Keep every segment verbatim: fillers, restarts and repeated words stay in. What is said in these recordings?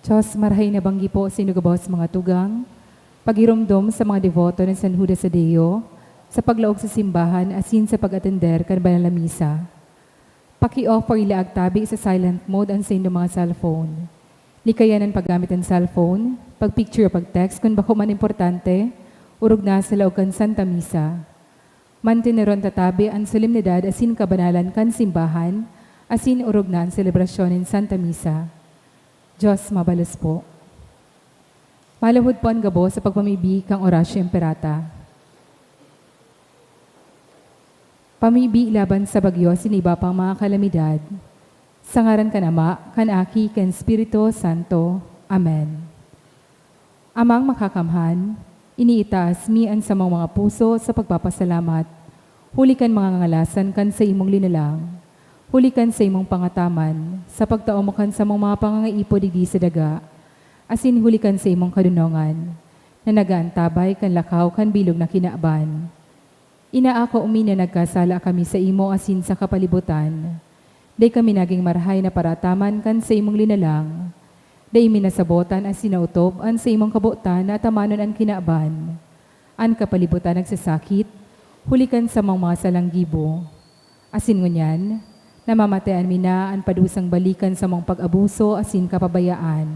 Diyos, marahay na banggi po sa inyo gabos mga tugang, paghiromdom sa mga deboto ni San Judas Tadeo sa paglaog sa simbahan asin sa pag-atender kan banal na misa. Paki-off o ilaag tabi sa silent mode an saindong mga cellphone. Likayan an paggamit kan cellphone, pag-picture o pag-text kun bako man importante, orog na sa laog kan Santa Misa. Manteneron ta tabi an solemnidad asin kabanalan kan simbahan, asin orog na an selebrasyon nin Santa Misa. Diyos mabalos po. Maluhod po an gabos sa pagpamibi kan Oratio Imperata. Pamibi laban sa bagyo asin iba pang mga kalamidad. Sa ngaran kan Ama, kan Aki, kan Espiritu Santo. Amen. Amang Makakamhan, iniitaas mi an samong mga puso sa pagpapasalamat, huli kan mga ngangalasan kan saimong linalang, huli kan saimong pangataman, sa pagtao mo kan samong mga pangangaipo digdi sa daga, asin huli kan saimong kadonongan, na nag-aantabay kan lakaw kan bilog na kinaban. Inaako mi na nagkasala kami saimo asin sa kapalibutan. Dai kami nagin marahay na paraataman kan saimong linalang. Dai mi nasabotan asin naotob an saimong kabotan na atamanon an kinaban, an kapalibutan nagsasakit, huli kan samong mga salang gibo. Asin ngunyan, namamatean mi na an padusang balik kan samong pag-abuso asin kapabayaan.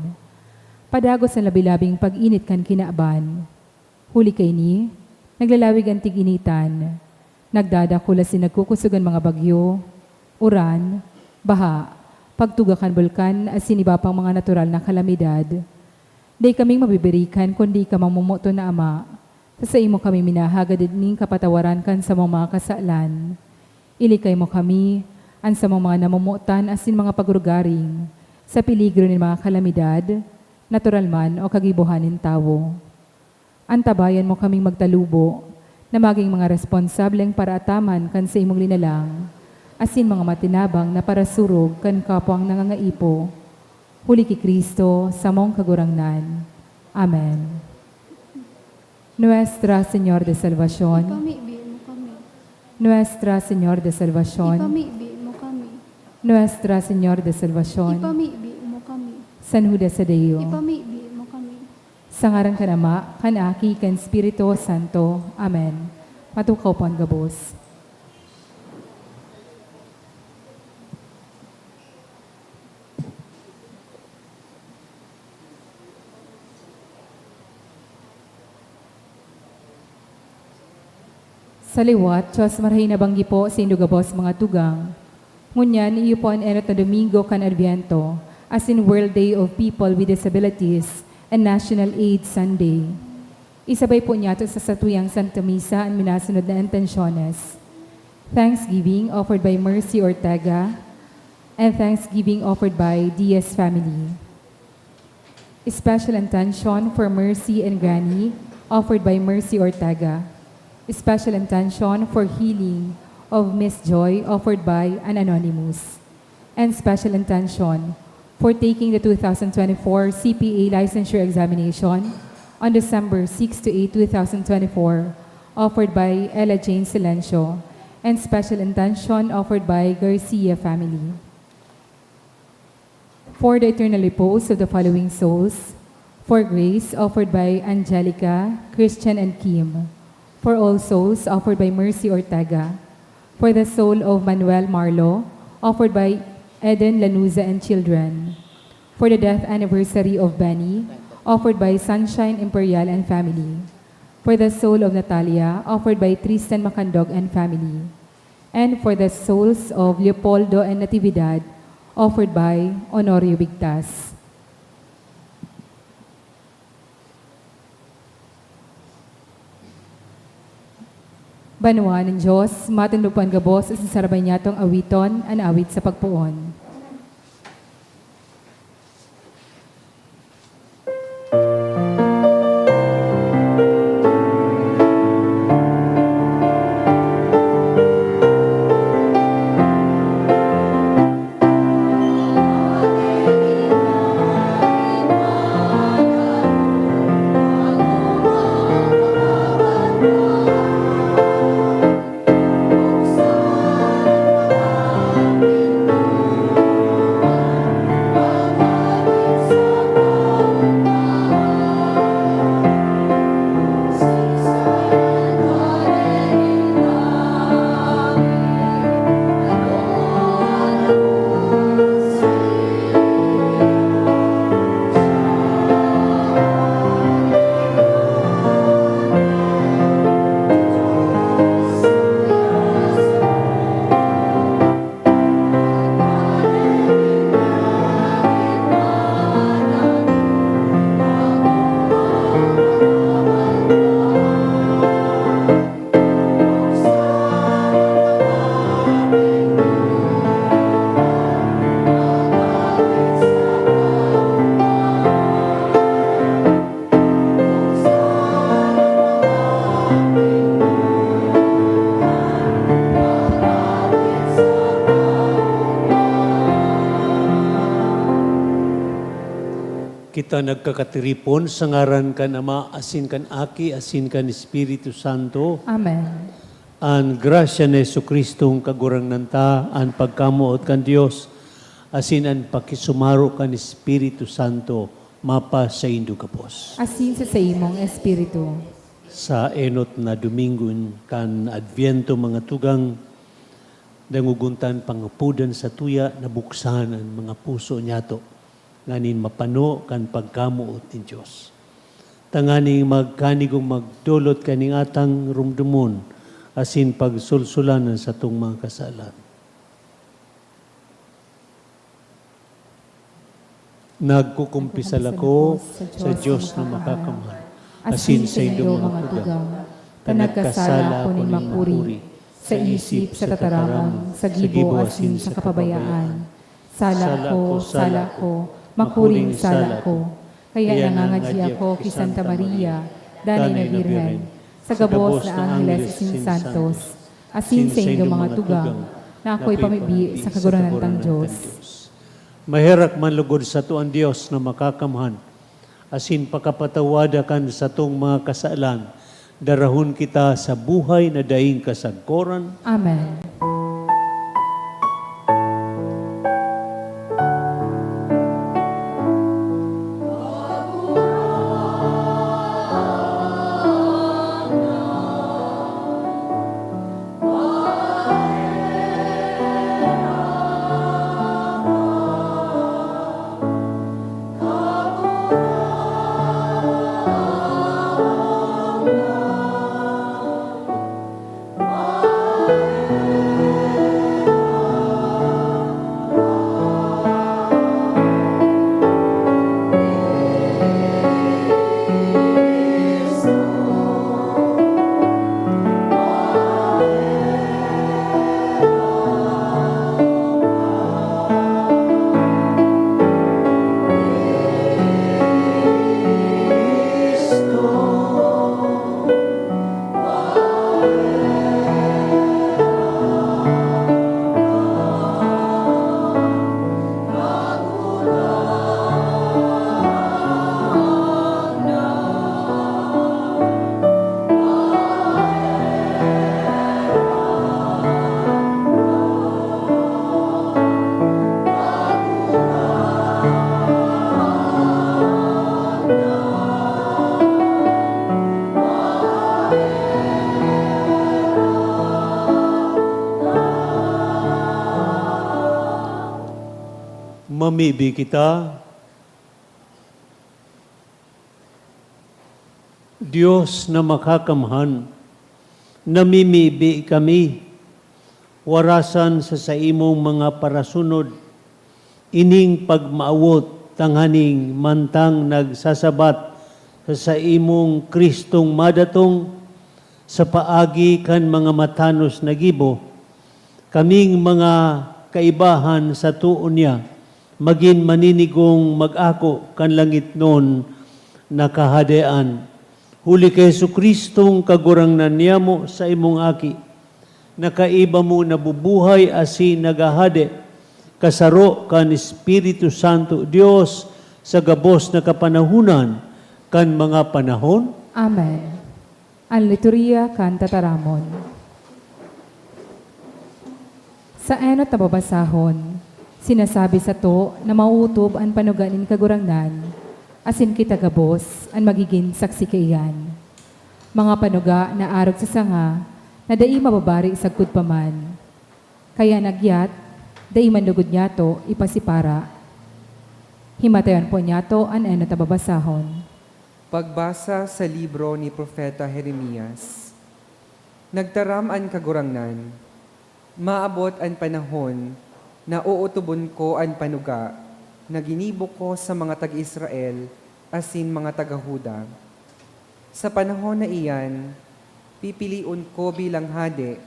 Padagos an labi-labing pag-init kan kinaban. Huli kaini, naglalawig an tig-initan. Nagdadakula asin nagkukosog an mga bagyo, uran, baha, pagtuga kan bulkan asin iba pang mga natural na kalamidad. Dai kaming mabibirikan kundi ika, mamomoton na Ama. Sa saimo kami minahagad nin kapatawaran kan samong mga kasalan. Ilikay mo kami, an samong mga namomotan asin mga pagrugaring, sa peligro nin mga kalamidad, natural man o kagibohan nin tawo. Antabayan mo kaming magtalubo na magin mga responsableng paraataman kan saimong linalang, asin mga matinabang na parasurog kan kapwang nangangaipo. Huli ki Cristo, samong Kagurangnan. Amen. Nuestra Señor de Salvacion. Ipamibi mo kami. Nuestra Señor de Salvacion. Ipamibi mo kami. Nuestra Señor de Salvacion. Ipamibi mo kami. San Judas Tadeo. Ipamibi mo kami. Sa ngaran kan Ama, kan Aki, kan Espiritu Santo. Amen. Matukaw po an gabos. Sa liwat, Diyos, marahay na banggi po saindo gabos mga tugang. Ngunyan, iyo po an enot na Domingo kan Adviento, asin World Day of People with Disabilities and National AIDS Sunday. Isabay po niyato sa satuyang Santa Misa an minasunod na intensyones. Thanksgiving offered by Mercy Ortega and thanksgiving offered by Diaz family. Special intention for Mercy and Granny, offered by Mercy Ortega. Special intention for healing of Miss Joy, offered by an anonymous. And special intention for taking the two thousand twenty-four C P A licensure examination on December six to eight, two thousand twenty-four, offered by Ella Jane Silencio. And special intention offered by Garcia family. For the eternal repose of the following souls, for grace offered by Angelica, Christian, and Kim. For all souls offered by Mercy Ortega. For the soul of Manuel Marlo, offered by Eden Lanuza and children. For the death anniversary of Benny, offered by Sunshine Imperial and family. For the soul of Natalia, offered by Tristan Macandog and family. And for the souls of Leopoldo and Natividad, offered by Honorio Bigtas. Banwaan nin Diyos, matindog po an gabos asin sarabay niyatong awiton an awit sa pagpoon. Ta nagkakatiripon sa ngaran kan Ama, asin kan Aki, asin kan Espiritu Santo. Amen. An grasya ni Jesu-Cristong Kagurangnan ta, an pagkamoot kan Dios, asin an pakisumaro kan Espiritu Santo, mapasaindo gabos. Asin sa saimong espiritu. Sa enot na Domingo kan Adviento, mga tugang, dangogon tan pangapodan satuya na buksan an mga puso niyato nganing mapano kan pagkamoot nin Dios, tanganing magkanigong magdolot kan ning atang rumdomon asin pagsulsulan an satong mga kasalan. Nagkukumpisal ako sa Dios na makakamhan, asin saindo mga tugang, ta nagkasala ako nin makuri, sa isip, sa tataramon, sa gibo, asin sa kapabayaan. Sala ko, sala ko, makuring sala ko. Kaya nangangadyi ako ki Santa Maria, Danay na Birhen, sa gabos na angheles asin santos, asin saindo mga tugang, na ako'y pamibi sa Kagurangnan tang Dios. Maherak man lugod sato an Dios na makakamhan, asin pakapatawada kan satong mga kasalan, darahon kita sa buhay na daing kasagkoran. Amen. Mamibi kita. Dios na makakamhan, namimibi kami, warasan sa saimong mga parasunod ining pagmaawot, tanganing mantang nagsasabat sa saimong Cristong madatong, sa paagi kan mga matanos na gibo, kaming mga kaibahan sa too niya, magin maninigong mag-ako kan langitnon na Kahadean. Huli ki Jesu-Cristong Kagurangnan niyamo, saimong Aki, na kaiba mo nabubuhay asin naghahade, kasaro kan Espiritu Santo, Dios, sa gabos na kapanahonan kan mga panahon. Amen. An liturhiya kan tataramon. Sa enot na babasahon, sinasabi sato na maotob an panuga nin Kagurangnan, asin kita gabos an magigin saksi kaiyan. Mga panuga na arog sa sanga na dai mababari sagkod pa man. Kaya nagyat, dai man lugod nyato ipasipara. Himatayon po nyato an enot na babasahon. Pagbasa sa libro ni Propeta Jeremias. Nagtaram an Kagurangnan, "Maabot an panahon na ootobon ko an panuga na ginibo ko sa mga taga-Israel asin mga taga-Juda. Sa panahon na iyan, pipilion ko bilang hade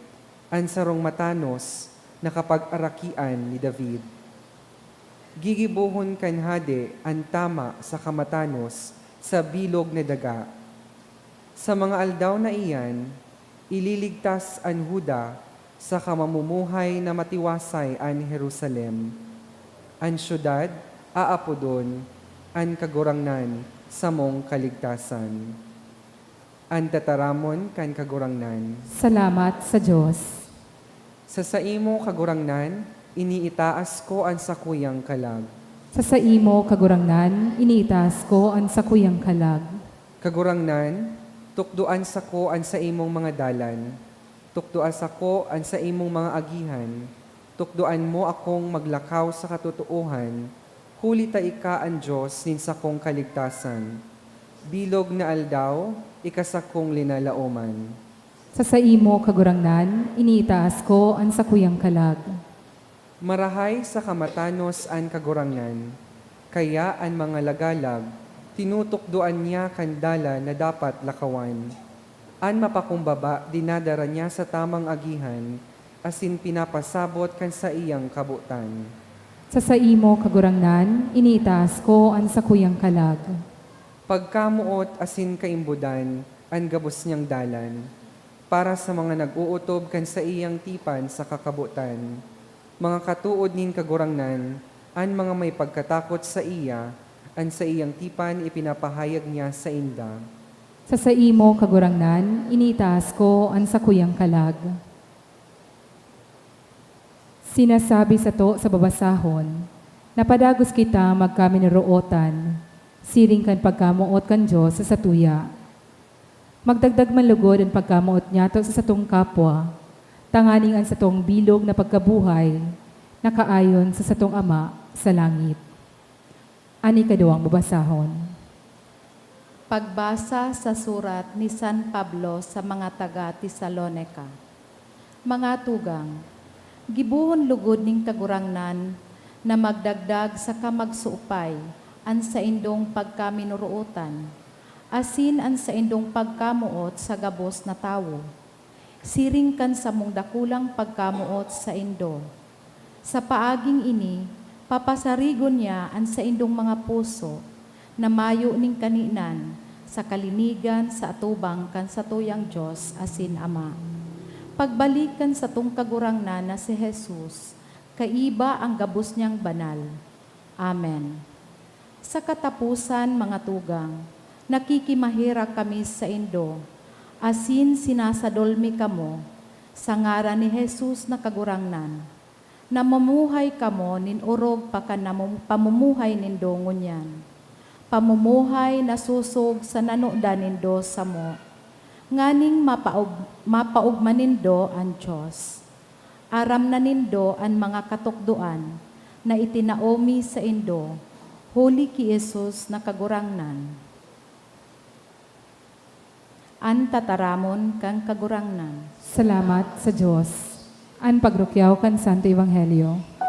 an sarong matanos na kapagarakian ni David. Gigibohon kan hade an tama saka matanos sa bilog na daga. Sa mga aldaw na iyan, ililigtas an Juda saka mamumuhay na matiwasay an Jerusalem. An syudad aapodon An Kagurangnan, samong kaligtasan. An tataramon kan Kagurangnan. Salamat sa Dios. Sa saimo, Kagurangnan, iniitaas ko an sakuyang kalag. Sa saimo, Kagurangnan, iniitaas ko an sakuyang kalag. Kagurangnan, tukdoan sako an saimong mga dalan. Tukdoa sako an saimong mga agihan. Tukdoan mo akong maglakaw sa katotoohan, huli ta ika an Dios nin sakong kaligtasan. Bilog na aldaw, ika sakong linalaoman. Sa saimo, Kagurangnan, iniitaas ko an sakuyang kalag. Marahay saka matanos an Kagurangnan, kaya an mga lagalag, tinutukdoan niya kan dalan na dapat lakawan. An mapakumbaba dinadara niya sa tamang agihan, asin pinapasabot kan saiyang kabotan. Sa saimo, Kagurangnan, iniitaas ko an sakuyang kalag. Pagkamoot asin kaimbodan an gabos niyang dalan, para sa mga nag-ootob kan saiyang tipan sa kakabotan. Mga katood nin Kagurangnan, an mga may pagkatakot saiya, an saiyang tipan ipinapahayag niya sainda. Sa saimo, Kagurangnan, iniitaas ko an sakuyang kalag. Sinasabi sato sa babasahon, napadagos kita magkaminurootan, siring kan pagkamoot kan Dios sa satuya. Magdagdag man logod an pagkamoot niyato sa satong kapwa, tanganing an satong bilog na pagkabuhay nakaayon sa satong Ama sa langit. An ikaduwang babasahon. Pagbasa sa surat ni San Pablo sa mga taga Tesalonica. Mga tugang, gibohon lugod nin Kagurangnan na magdagdag saka magsuupay an saindong pagkaminurootan, asin an saindong pagkamoot sa gabos na tawo, siring kan samong dakulang pagkamoot saindo. Sa paaging ini, papasarigon niya an saindong mga puso na mayo nin kaninan sa kalinigan sa atubang kan satuyang Dios asin Ama. Pagbalik kan satong Kagurangnan na si Jesus, kaiba an gabos niyang banal. Amen. Sa kataposan, mga tugang, nakikimaherak kami saindo, asin sinasadol mi kamo, sa ngaran ni Jesus na Kagurangnan, na mamuhay kamo nin orog pa kan namu-, pamumuhay nindo ngunyan, pamumuhay na sosog sa nanodan nindo samo, nganing mapaog-, mapaogma nindo an Dios. Aram na nindo an mga katukdoan na itinao mi saindo, huli ki Jesus na Kagurangnan. An tataramon kan Kagurangnan. Salamat sa Dios. An pagrukyaw kan Santo Ebanghelyo.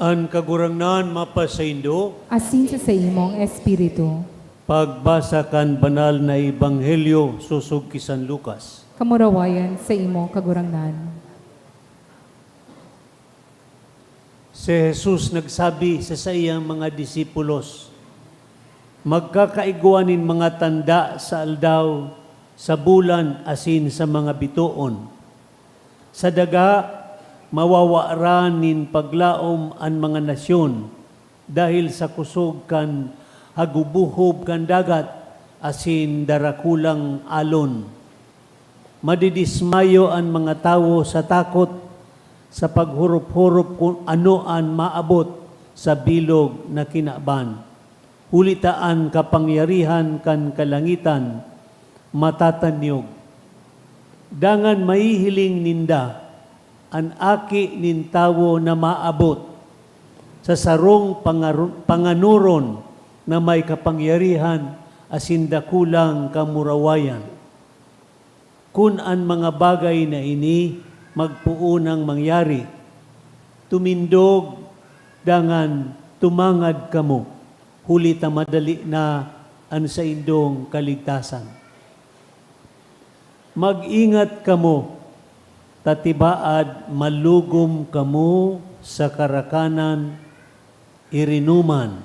An Kagurangnan mapasaindo. Asin sa saimong espiritu. Pagbasa kan Banal na Ebanghelyo sosog ki San Lucas. Kamurawayan sa imo, Kagurangnan. Si Jesus nagsabi sa saiyang mga disipulos, "Magkakaigwa nin mga tanda sa aldaw, sa bulan, asin sa mga bitoon. Sa daga, mawawaran nin paglaom an mga nasyon dahil sa kosog kan hagubohob kan dagat asin darakulang alon. Madidismayo an mga tawo sa takot, sa paghorop-horop kun ano an maabot sa bilog na kinaban. Huli ta an kapangyarihan kan kalangitan matatanyog." Dangan mahihiling ninda an Aki nin Tawo na maabot sa sarong pangaru-, panganoron na may kapangyarihan asin dakulang kamurawayan. Kun an mga bagay na ini magpoon nang mangyari, tumindog dangan tumangad kamo, huli ta madali na an saindong kaligtasan. Mag-ingat kamo, ta tibaad malugom kamo sa karakanan, irinuman,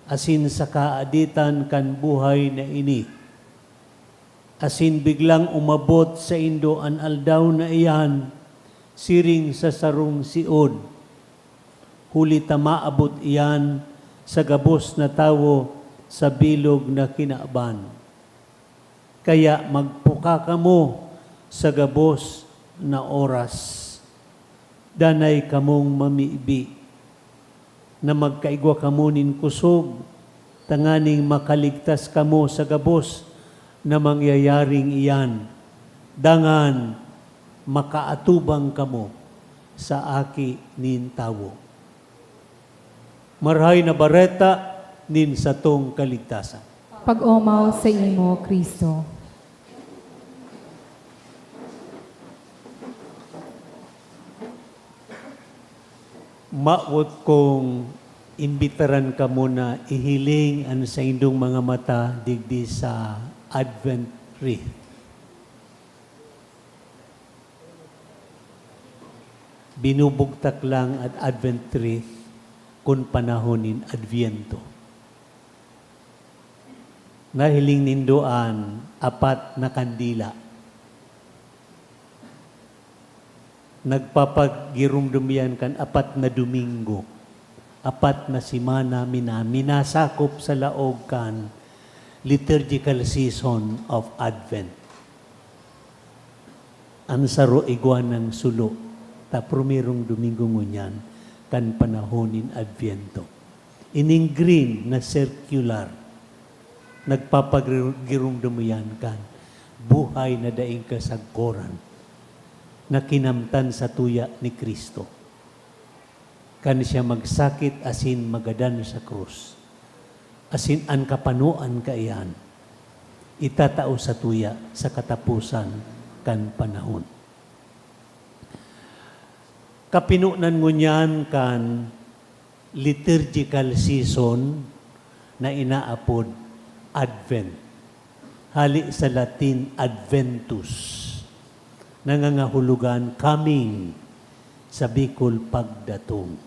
asin sa kaaditan kan buhay na ini. Asin biglang umabot saindo an aldaw na iyan siring sa sarong siod, huli ta maabot iyan sa gabos na tawo sa bilog na kinaban. Kaya magpuka kamo sa gabos na oras. Danay kamong mamibi na magkaigwa kamo nin kosog, tanganing makaligtas kamo sa gabos na mangyayaring iyan, dangan makaatubang kamo sa Aki nin Tawo. Marahay na Bareta nin satong kaligtasan. Pag-omaw saimo, Cristo. Mawot kong imbitaran kamo na ihiling an saindong mga mata digdi sa Advent wreath. Binubugtak lang an Advent wreath kun panahon nin Adviento. Nahiling nindo an apat na kandila. Nagpapagiromdom iyan kan apat na Domingo, apat na semana mina-, minasakop sa laog kan liturgical season of Advent. An saro igwa nang sulo, ta primerong Domingo ngunyan kan panahon nin Adviento. Ining green na circular, nagpapagiromdom iyan kan buhay na daing kasagkoran na kinamtan satuya ni Cristo. Kan siya magsakit asin magadan sa krus, asin an kapanoan kaiyan itatao satuya sa kataposan kan panahon. Kapinonan ngunyan kan liturgical season na inaapod Advent, hale sa Latin adventus, nangangahulugan coming, sa Bicol, pagdatong.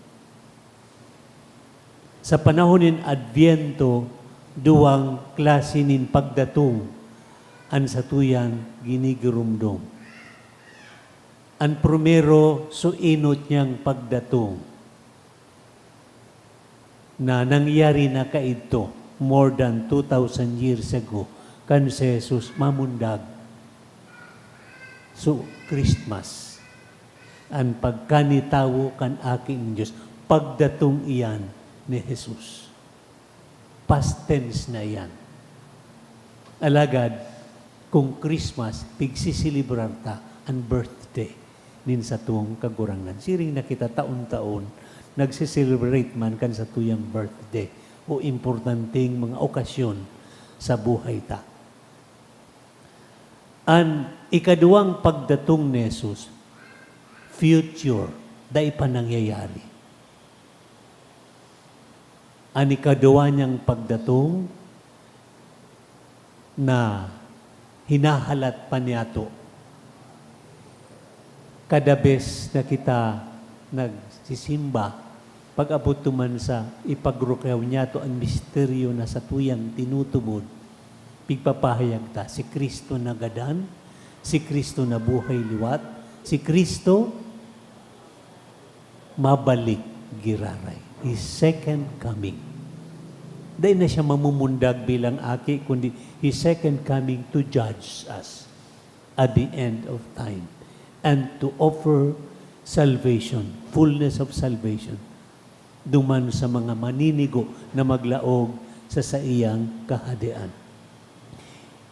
Sa panahon nin Adviento, duwang klase nin pagdatong an satuyang ginigiromdom. An primero, so enot niyang pagdatong na nangyari na kaidto, more than two thousand years ago, kan si Jesus mamundag. So, Christmas, an pagkanitawo kan Aki nin Dios, pagdatong iyan ni Jesus. Past tense na iyan. Alagad, kung Christmas, pigsiselebrar ta an birthday nin satong Kagurangnan. Siring na kita taon-taon, nagse-celebrate man kan satuyang birthday o importanteng mga okasyon sa buhay ta. An ikaduwang pagdatong ni Jesus, future, dai pa nangyayari. An ikaduwa niyang pagdatong na hinahalat pa niyato. Kada bes na kita nagsisimba, pag-abot duman sa ipagrukyaw niyato an misteryo na satuyang tinutubod, pigpapahayag ta, si Cristo nagadan, si Cristo nabuhay liwat, si Cristo mabalik giraray. His second coming. Dai na siya mamumundag bilang aki, kundi His second coming to judge us at the end of time and to offer salvation, fullness of salvation, duman sa mga maninigo na maglaog sa saiyang kahadean.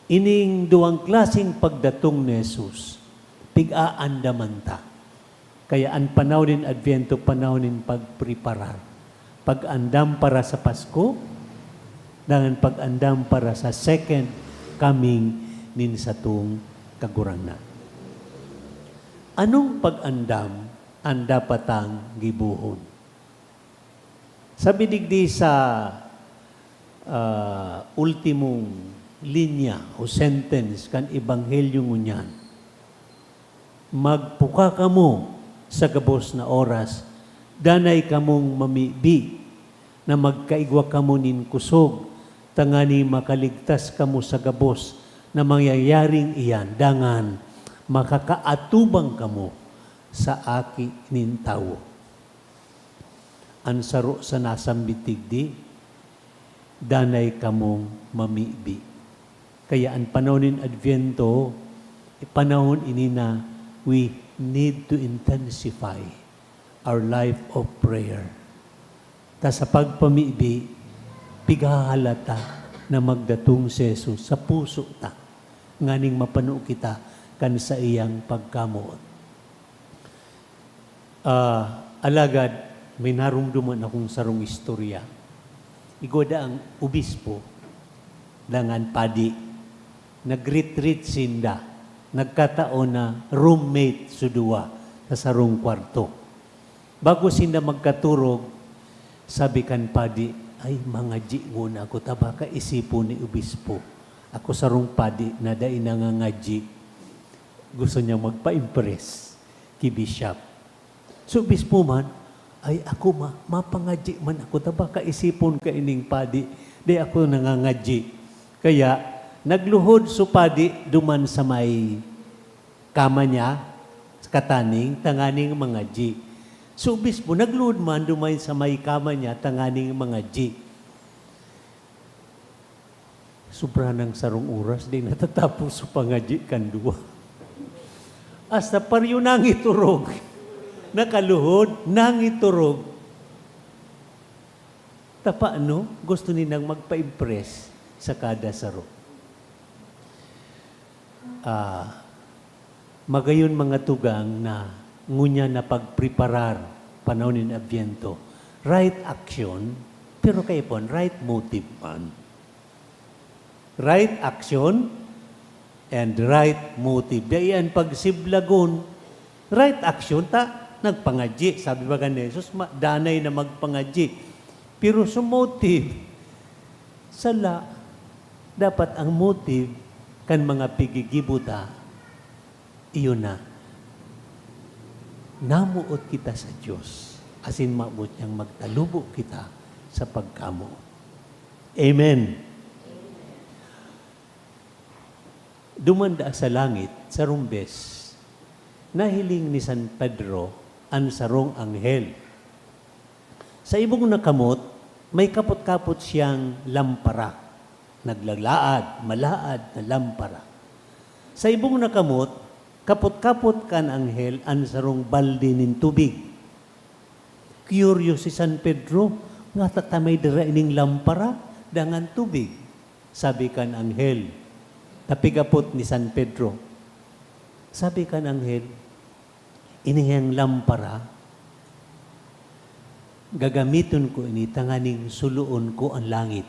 Ining duwang klaseng pagdatong ni Jesus, pig-aandaman ta. Kaya an panahon nin Adviento, panahon nin pagpreparar. Pag-andam para sa Pasko, dangan pag-andam para sa second coming nin satong Kagurangnan. Anong pag-andam an dapat tang gibohon? Sabi digdi sa, ah, ultimong linya o sentence kan Ebanghelyo ngunyan, "Magpuka kamo sa gabos na oras, danay kamong mamibi na magkaigwa kamo nin kosog, tangani makaligtas kamo sa gabos na mangyayaring iyan, dangan makakaatubang kamo sa Aki nin Tawo." An saro sa nasambit digdi, danay kamong mamibi. Kaya an panahon nin Adviento, panahon ini na we need to intensify our life of prayer. Ta sa pagpamibi, pighahalata na magdatong si Jesus sa puso ta, nganing mapano kita kan saiyang pagkamoot. Ah, alagad may narumduman akong sarong istorya. Igwa daang obispo, dangan padi. Nag-retreat sinda. Nagkataon na roommate su duwa sa sarong kwarto. Bago sinda magkaturog, sabi kan padi, "Ay, mangadyi ngona ako, ta baka isipon ni obispo, ako sarong padi na dai nangangadyi." Gusto niya magpa-impress ki bishop. So, obispo man, "Ay, ako ma-, mapangadyi man ako, ta baka isipon kaining padi, dai ako nangangadyi." Kaya, nagluhod su padi duman sa may kama niya, sa kataning, tanganing mangadyi. So, obispo, nagluhod man duman sa may kama niya, tanganing mangadyi. Sobra nang sarong oras, di natatapos su pangadyi kan duwa. Hasta paryo nangiturog. Nakaluhod, nangiturog. Ta paano, gusto nindang magpa-impress sa kada saro. Ah, magayon, mga tugang, na ngunyan na pagpreparar panahon nin Adviento. Right action, pero kaipon, right motive man. Right action and right motive. Dai an pagsiblagon. Right action ta, nagpangadyi. Sabi baga ni Jesus, ma-, danay na magpangadyi. Pero sa motive, sala. Dapat ang motive kan mga pigigibo ta, iyo na, namoot kita sa Dios, asin mabot niyang magtalubo kita sa pagkamoot. Amen. Duman daa sa langit, sarong bes, nahiling ni San Pedro an sarong anghel. Sa ibong na kamot, may kapot-kapot siyang lampara. Naglalaad, malaad na lampara. Sa ibong na kamot, kapot-kapot kan anghel an sarong balde nin tubig. Curious si San Pedro, "Ngata ta may dara ining lampara, dangan tubig?" sabi kan anghel. Tapigapot ni San Pedro. Sabi kan anghel, "Inihang lampara, gagamiton ko ini tanganing suloon ko an langit.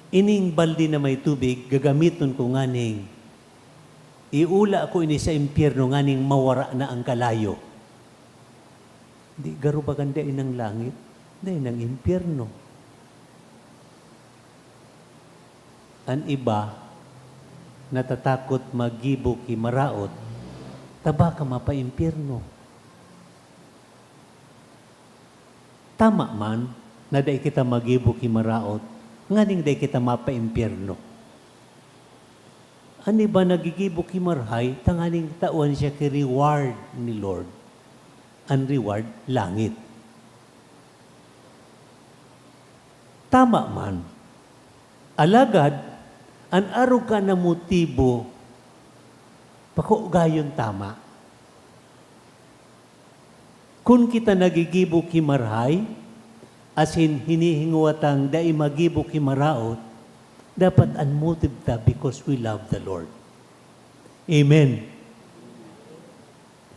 Ining balde na may tubig, gagamiton ko nganing iula ko ini sa impyerno nganing mawara na ang kalayo." Di, garo bagan dai nang langit, dai nang impyerno. An iba, natatakot maggibo ki maraot, ta baka mapaimpyerno. Tama man na dai kita maggibo ki maraot, nganing dai kita mapaimpyerno. An iba nagigibo ki marahay, tanganing tawan siya ki reward ni Lord. An reward, langit. Tama man. Alagad, an arog ka na motibo, bako gayon tama. Kun kita nagigibo ki marahay, asin hinihingowatang dai magibo ki maraot, Dapat an motive ta because we love the Lord. Amen.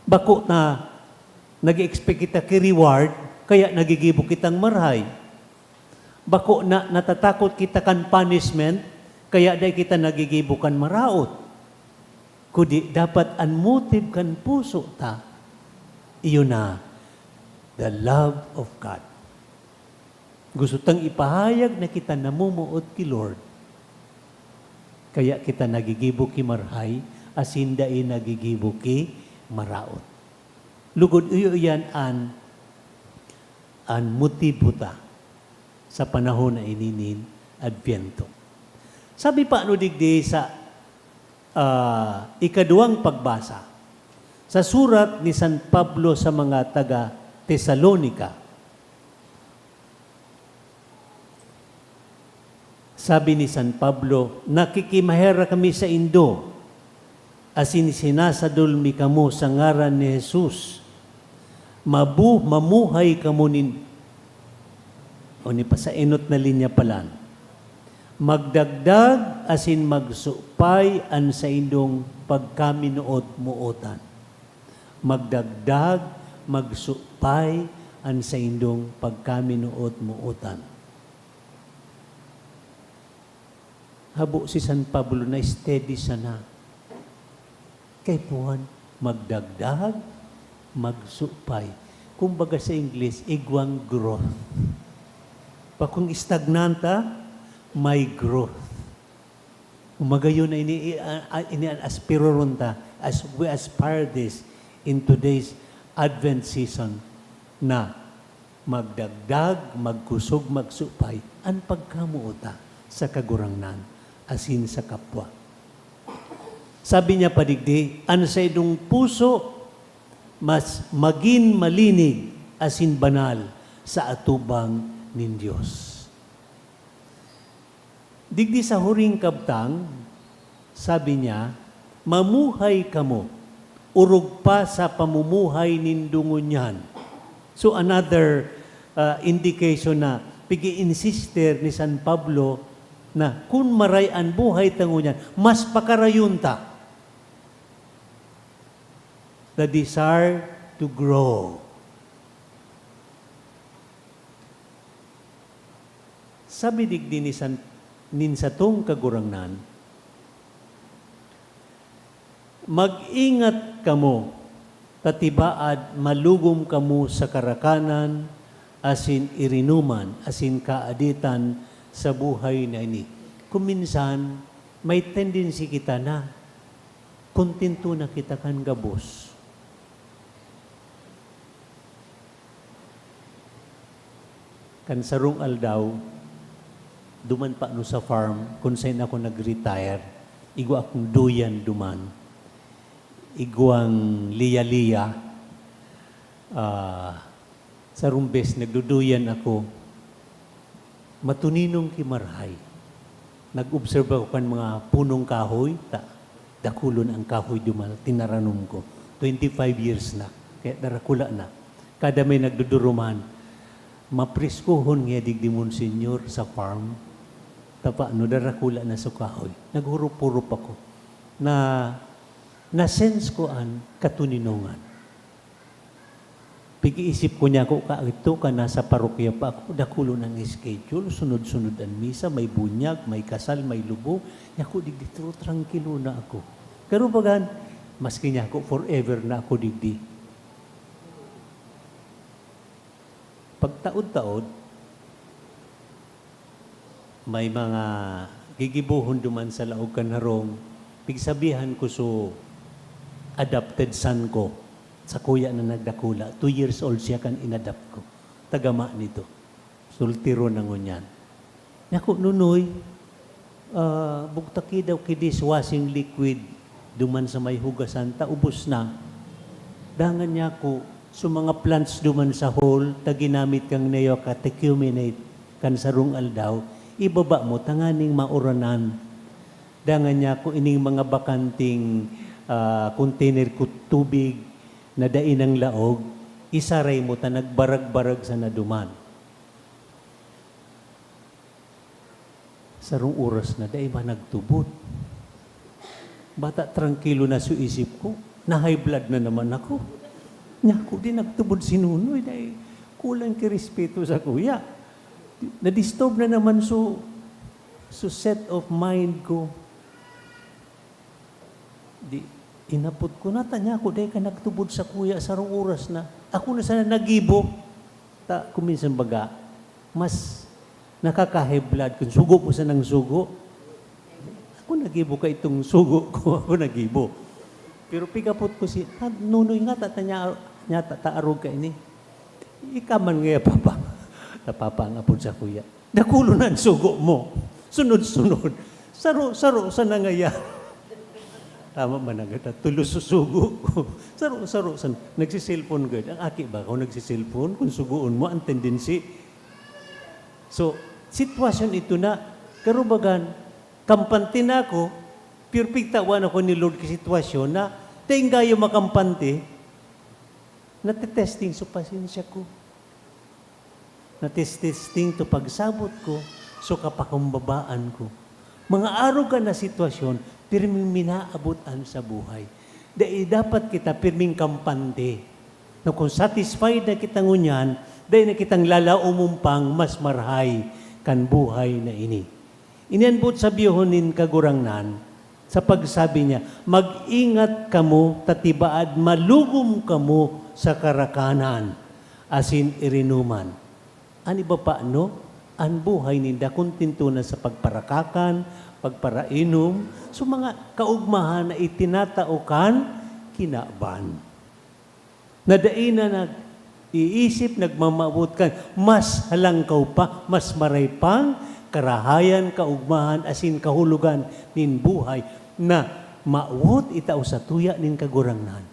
Bako na nag-expect kita ki reward, kaya nagigibo kitang marahay. Bako na natatakot kita kan punishment, kaya dai kita nagigibo kan maraot. Kundi dapat an motive kan puso ta, iyo na, the love of God. Gusto tang ipahayag na kita namumuot ki Lord. Kaya kita nagigibo ki marahay, asin dai nagigibo ki maraot. Lugod iyo iyan an, an motibo ta sa panahon na ini nin Adbyento. Sabi pa ano digdi sa, ah, ikaduwang pagbasa, sa surat ni San Pablo sa mga taga Tesalonica, sabi ni San Pablo, "Nakikimaherak kami saindo, asin sinasadol mi kamo sa ngaran ni Jesus. Mabu-, mamuhay kamo nin," o ni pa sa enot na linya palan, "Magdagdag asin magsupay an saindong pagkaminoot-mootan." Magdagdag, magsupay an saindong pagkaminoot-mootan. Habo si San Pablo na steady sana. Kaipuhan, magdagdag, magsupay. Kumbaga sa Ingles, igwang growth. Pakong stagnant, ah, may growth. Magayon na ini, i-, a-, a-, ini an aspiroron ta as we aspire this in today's Advent season na magdagdag, magkusog, magsupay an pagkamoot ta sa Kagurangnan asin sa kapwa. Sabi niya pa digdi, "An saindong puso mas magin malinig asin banal sa atubang nin Dios." Digdi sa huring kabtang, sabi niya, "Mamuhay kamo, orog pa sa pamumuhay nindo ngunyan." So, another, ah, indication na pig-i-insister ni San Pablo na kun maray an buhay ta ngunyan, mas pakarayon ta. The desire to grow. Sabi digdi ni San-, nin satong Kagurangnan, "Mag-ingat kamo, ta tibaad malugom kamo sa karakanan asin irinuman asin kaaditan sa buhay na ini." Kung minsan, may tendency kita na kontento na kita kan gabos. Kan sarong aldaw, duman pa ano sa farm, kun saen ako nag-retire, igwa akong duyan duman. Igwang liya-liya, ah, sarong bes nagduduyan ako, matuninong ki marahay. Nag-obserba ako kan mga punong kahoy, ta-, dakulon ang kahoy duman, tinaranom ko. Twenty-five years na, kaya darakula na. Kada may nagduduruman, "Mapreskohon ngaya digdi, Monsignor, sa farm." Tapano, darakula na sa kahoy. Naghurup-hurup ako. Na, na-sense ko an katuninongan. Pag-iisip ko niya ako, kaito ka, nasa parokya pa ako, dakulon ang schedule, sunod-sunod ang misa, may bunyag, may kasal, may lubong. Niya ako, digdi, pero trangkilo na ako. Pero bagan, maski niya ako, forever na ako digdi. Pagtaod-taod, may mga gigibohon duman sa laog kan harong, pigsabihan ko so adopted son ko, sakuya na nagdakula, two years old siya kan inadapt ko. Tagama nito. Soltero na ngunyan. Niya ako, "Nonoy, ah, bugtaki daw ki dishwashing liquid duman sa may hugasan ta, ubos na." Dangan niya ako, so mga plants duman sa hall, ta ginamit kan neo-catechumenate kan sarong aldaw, ibaba mo tanganing mauranan. Dangan niya ako, ining mga bakanting, ah, container kut tubig na dai nang laog, isaray mo ta nagbarag-barag sana duman. Sarong oras na, dai ba nagtubod? Bata, trangkilo na sa isip ko, na-high blood na naman ako. Nya ako, di nagtubod si Nonoy, dai kulang ki respeto sa kuya. Na-disturb na naman so, so set of mind ko. Di, inapod ko na, tanya ko, dai ka nagtubod sa kuya, sarong oras na. Ako na sana nagibo. Ta, kung minsan baga, mas nakaka-high blood kung sugo mo sanang sugo. Ako nagibo ka itong sugo ko, ako nagibo. Pero pigapot ko si, "Ah, Nonoy nga, ta, tanya, nya, ta, ta, arog ka ini." "Ika man nga, Papa." Ta, Papa ang apod sa kuya. Dakulo na ang sugo mo. Sunod-sunod. Saro-saro sa nangaya. Tama man ang gata, tulos sa sugo ko. Saro-saro sa, nagsiselpon gud. Ang aki ba, kung nagsiselpon, kung sugoon mo, ang tendency. So, sitwasyon ito na, karubagan, kampante na ako, pero pigtawan ako ni Lord ki sitwasyon na, taing gayo makampante, natetesting so pasensya ko. Natesting to pagsabot ko, so kapakumbabaan ko. Mga aruga na sitwasyon, pirming minaabot an sa buhay. Dai dapat kita pirming kampante. Na kung satisfied na kita ngunyan, dai na kitang lalaomon pang mas marahay kan buhay na ini. Ini an boot sabihon nin Kagurangnan sa pagsabi niya, "Mag-ingat kamo ta tibaad malugom kamo sa karakanan asin irinuman." An iba pa, no? An buhay ninda kontento na sa pagparakakan, pagparainom, so mga kaugmahan na itinatao kan kinaban. Na dai na nag-iisip, nagmamawot kan mas halangkaw pa, mas maray pang karahayan, kaugmahan, asin kahulogan nin buhay na mawot itao sa tuya nin Kagurangnan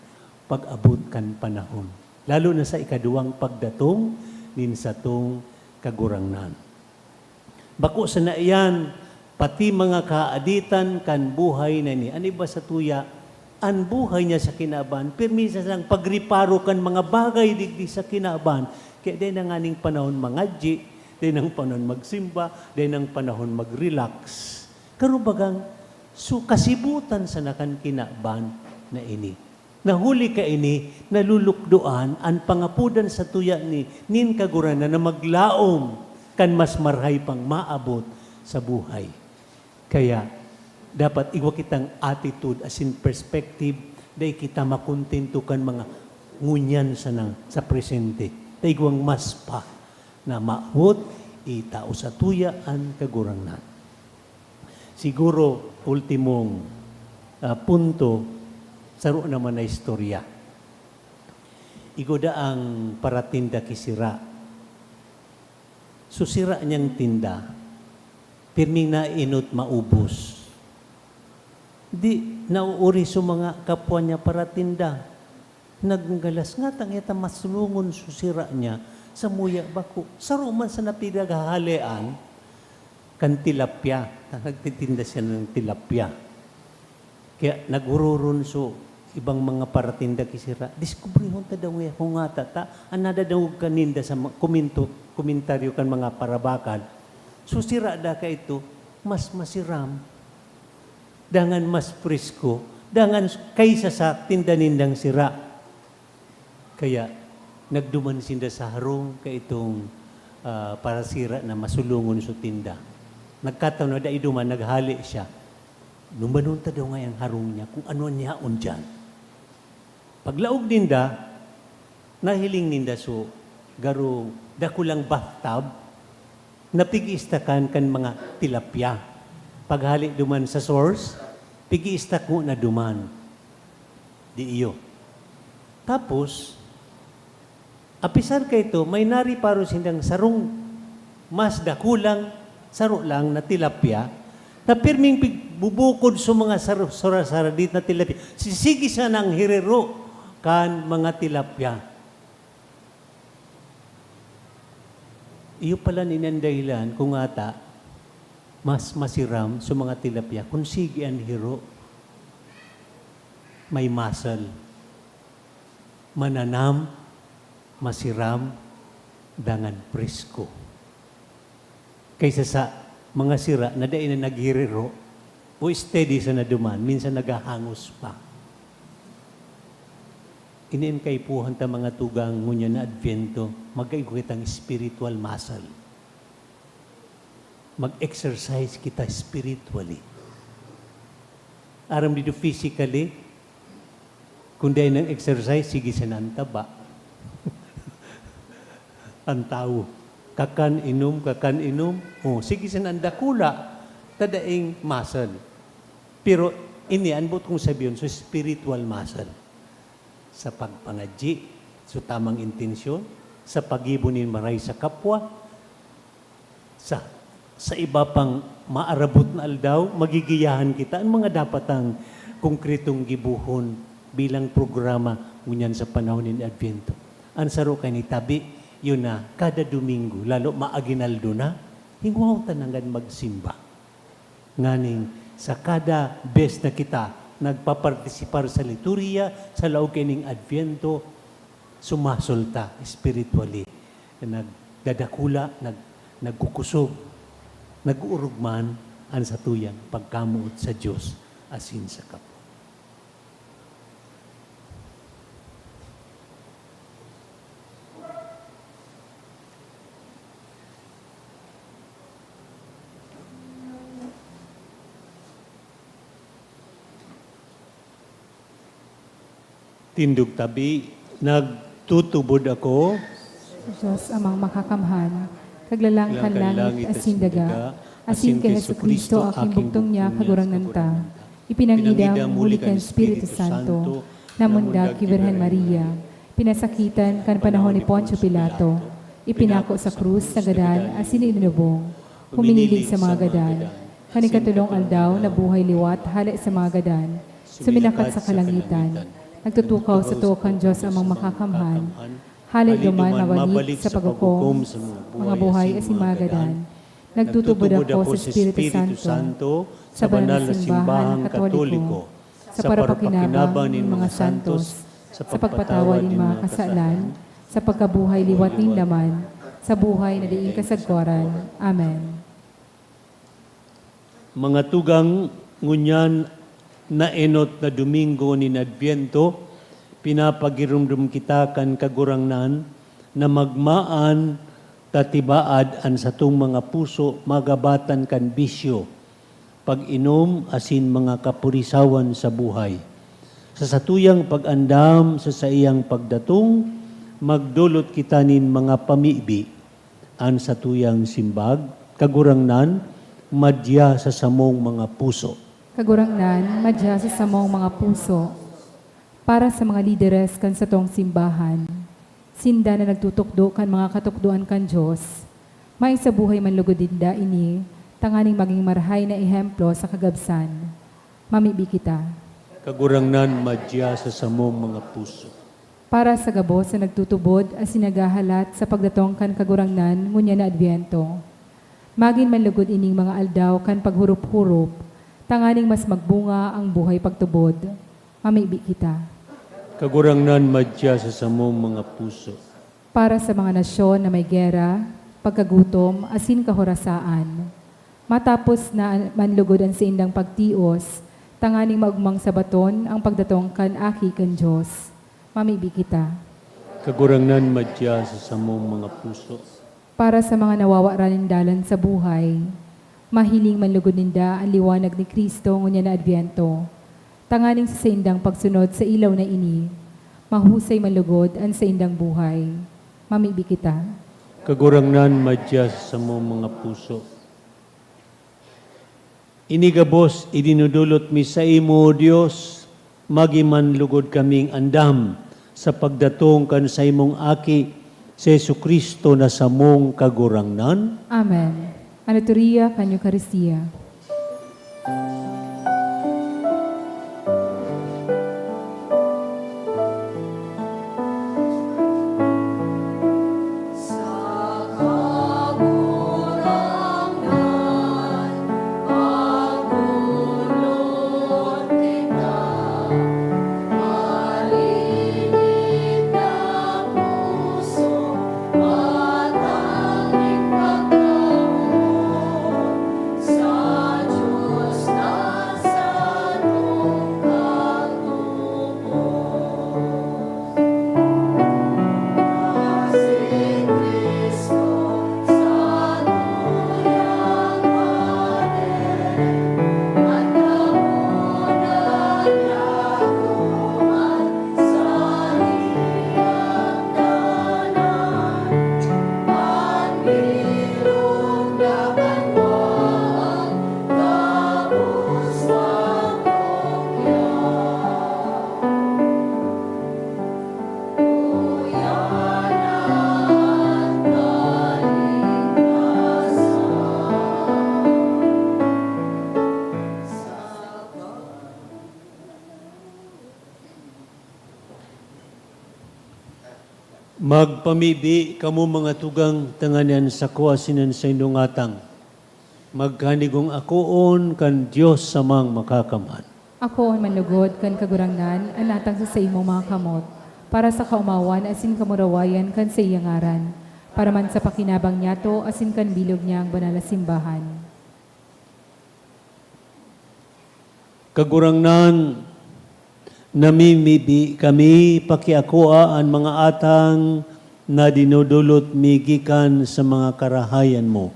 pag-abot kan panahon, lalo na sa ikaduwang pagdatong nin satong Kagurangnan. Bako sana iyan, pati mga kaaditan kan buhay na ini. An iba sa tuya, an buhay niya sa kinaban, pirmi sa sang pagreparo kan mga bagay digdi sa kinaban. Kaya dai na nganing panahon mangadyi, dai nang panahon magsimba, dai nang panahon mag-relax. Karubagang, so kasibutan sana kan kinaban na ini. Na huli kaini, nalulukdoan an pangapodan sa tuya ni, nin Kagurangnan na maglaom kan mas marahay pang maabot sa buhay. Kaya, dapat igwa kitang attitude asin perspective, dai kita makontento kan mga ngunyan sana sa presente. Ta igwang mas pa na mawot itao sa tuya an Kagurangnan. Siguro, ultimong, ah, punto, saro naman na istorya. Igwa daang paratinda ki sira. So, sira niyang tinda, pirming nainot maubos. Di, nauuri so mga kapwa niya paratinda. Naggalas, "Ngata ngeta masulungon so sira niya, samuya bako." Saro man sana pinaghahalean kan tilapia. Ta-, nagtitinda siya ng tilapia. Kaya naghururon so ibang mga paratinda ki sira. Diskubrihon ta daw ngaya kung ngata ta, an nadadangog kaninda sa ma-, komento-, komentaryo kan mga parabakan. So sira da kaito, mas masiram. Dangan mas presko, dangan kaysa sa tinda nindang sira. Kaya nagduman sinda sa harong kaitong, ah, parasira na masulungon so tinda. Nagkataon na dai duman, naghale siya. Dumanon ta daw ngayang harong niya kung ano an yaon diyan. Paglaog ninda, nahiling ninda so garo dakulang bathtub na pig-iistakan kan mga tilapia. Paghale duman sa source, pig-iistak ngona duman. Di iyo. Tapos, apisar kaito, may nareparo sindang sarong mas dakulang, saro lang na tilapia, na pirming pig-, bubukod sa mga sar-, sara-sara dit na tilapia. Sisigi siya ng hirero kan mga tilapia. Iyo pala nin dahilan kung ata mas masiram sa mga tilapia kung sige an hiro. May muscle. Mananam, masiram, dangan presko. Kaysa sa Mga sira na dai na naghiriro o steady sa naduman, minsan naghahangos pa. Ini an kaipuhan ta, mga tugang, ngunyan na Adbyento, magkaigwa kitang spiritual muscle. Mag-exercise kita spiritually. Aram nindo, physically, kung dai nang exercise, sige sana an taba. An tawo, kakan, inom, kakan, inom. Oh, sige sana an dakula, ta daing muscle. Pero ini, an boot kong sabihon, so spiritual muscle. Sa pagpangadyi, so tamang intensyon, sa paggibo nin marahay sa kapwa, sa, sa iba pang maarabot na aldaw, magigiyahan kita. An mga dapat ang konkretong gibohon bilang programa ngunyan sa panahon nin Adbyento. An saro kaini tabi, yun na, kada Domingo, lalo maaginaldo na, hingwaw ta nanggad magsimba. Nganing sa kada bes na kita nagpapartisipar sa liturhiya, sa laog kaining Adbyento, sumasol ta spiritually. Nagdadakula, nag-, nagkukusog, nag-uurog man an satuyang pagkamoot sa Dios asin sa kapwa. Tindog tabi, nagtutubod ako. Dios Amang Makakamhan, Kaglalang kan langit asin daga, asin ki Jesu-Cristo, aking bugtong niya, Kagurangnan ta. Ipinangidam huli kan Espiritu Santo, namundag ki Birhen Maria, pinasakitan kan panahon ni Poncio Pilato, ipinako sa krus sa gadan asin ilinubong, huminilig sa mga gadan. Kan ikatolong aldaw, nabuhay liwat hale sa mga gadan, suminakat sa kalangitan, nagtutukaw sa too kan Dios Amang Makakamhan. Hale duman mabalik sa paghukom sa mga buhay asin mga gadan. Nagtutubod ako sa Espiritu Santo, sa banal na simbahang Katoliko, sa parapakinabang nin mga santos, sa pagpatawad nin mga kasalan, sa pagkabuhay liwat nin laman, sa buhay na daing kasagkoran. Amen. Mga tugang, ngunyan na enot na Domingo nin Adbyento, pinapagiromdom kita kan Kagurangnan na magmaan ta tibaad an satong mga puso magabatan kan bisyo, pag-inom asin mga kapurisawan sa buhay. Sa satuyang pag-andam sa saiyang pagdatong, magdolot kita nin mga pamibi. An satuyang simbag, Kagurangnan, madya sa samong mga puso. Kagurangnan, madya sa samong mga puso. Para sa mga lideres kan satong simbahan, sinda na nagtutukdo kan mga katukdoan kan Dios, mayo sa buhay man lugod ninda ini, tanganing magin marahay na ehemplo sa kagabsan. Mamibi kita. Kagurangnan, madya sa samong mga puso. Para sa gabos na nagtutubod asin naghahalat sa pagdatong kan Kagurangnan ngunyan na Adbyento, magin man lugod ining mga aldaw kan paghurup-hurup, tanganing mas magbunga ang buhay pagtubod. Mamibi kita. Kagurangnan, madya sa samong mga puso. Para sa mga nasyon na may gera, pagkagutom, asin kahorasaan, matapos na man lugod an saindang pagtios, tanganing maogmang sabaton ang pagdatong kan Aki kan Dios. Mamibi kita. Kagurangnan, madya sa samong mga puso. Para sa mga nawawaran nin dalan sa buhay, mahiling man lugod ninda an liwanag ni Cristo ngunyan na Adbyento, tanganing sa saindang pagsunod sa ilaw na ini, mahusay man lugod an saindang buhay. Mamibi kita. Kagurangnan, madya sa samong mga puso. Ini gabos idinudulot mi saimo, O Dios, magin man lugod kaming andam sa pagdatong kan saimong Aki, si Jesu-Cristo na samong Kagurangnan. Amen. An liturhiya kan Eukaristia. Magpamibi kamo, mga tugang, tanganing an sako asin an saindong atang magkanigong akoon kan Dios Samang Makakamhan. Akoon man lugod kan Kagurangnan an atang sa saimong mga kamot, para sa kaomawan asin kamurawayan kan saiyang ngaran, para man sa pakinabang niyato asin kan bilog niyang banal na simbahan. Kagurangnan, namimibi kami, pakiakoa an mga atang na dinodolot mi gikan sa mga karahayan mo.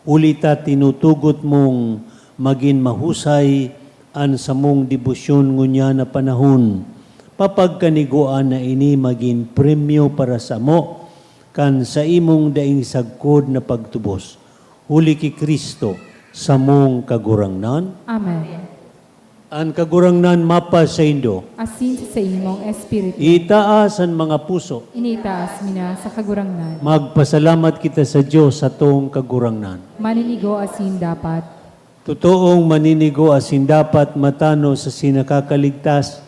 Huli ta tinutugot mong magin mahusay an samong debosyon ngunyan na panahon. Papagkanigoan na ini magin premyo para samo kan saimong daing sagkod na pagtubos. Huli ki Cristo, samong Kagurangnan. Amen. An Kagurangnan mapasaindo. Asin sa saimong espiritu. Itaas an mga puso. Initaas mi na sa Kagurangnan. Magpasalamat kita sa Dios, satong Kagurangnan. Maninigo asin dapat. Totoong maninigo asin dapat, matanos asin nakakaligtas,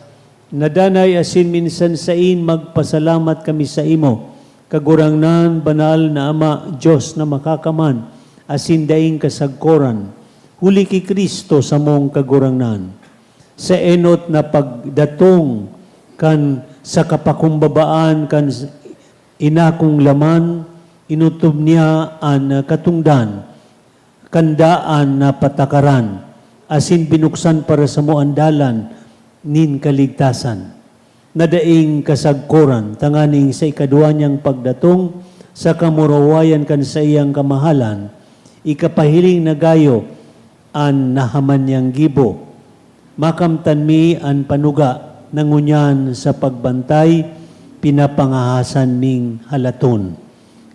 na danay asin minsan sain magpasalamat kami saimo, Kagurangnan, banal na Ama, Dios na Makakamhan, asin daing kasagkoran, huli ki Cristo, samong Kagurangnan. Sa enot na pagdatong kan sa kapakumbabaan kan inakong laman, inotob niya an katongdan kan daan na patakaran, asin binuksan para samo an dalan nin kaligtasan, na daing kasagkoran, tanganing sa ikadwa niyang pagdatong, sa kamurawayan kan saiyang kamahalan, ikapahiling na gayo an nahaman niyang gibo. Makamtan mi an panuga na ngunyan sa pagbantay, pinapangahasan ming halaton.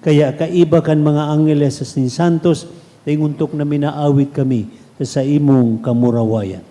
Kaya kaiba kan mga angheles asin santos, dai nguntok na minaawit kami sa saimong kamurawayan.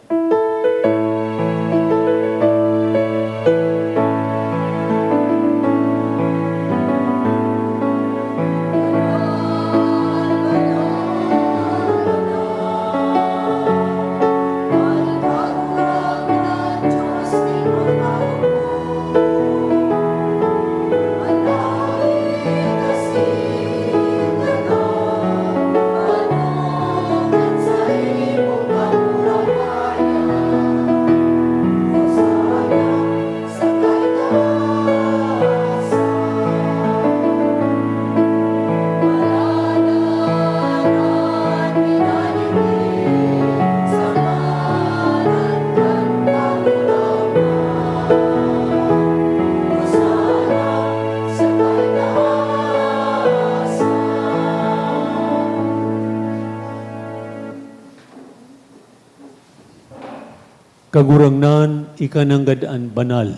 Kagurangnan, ika nanggad an banal.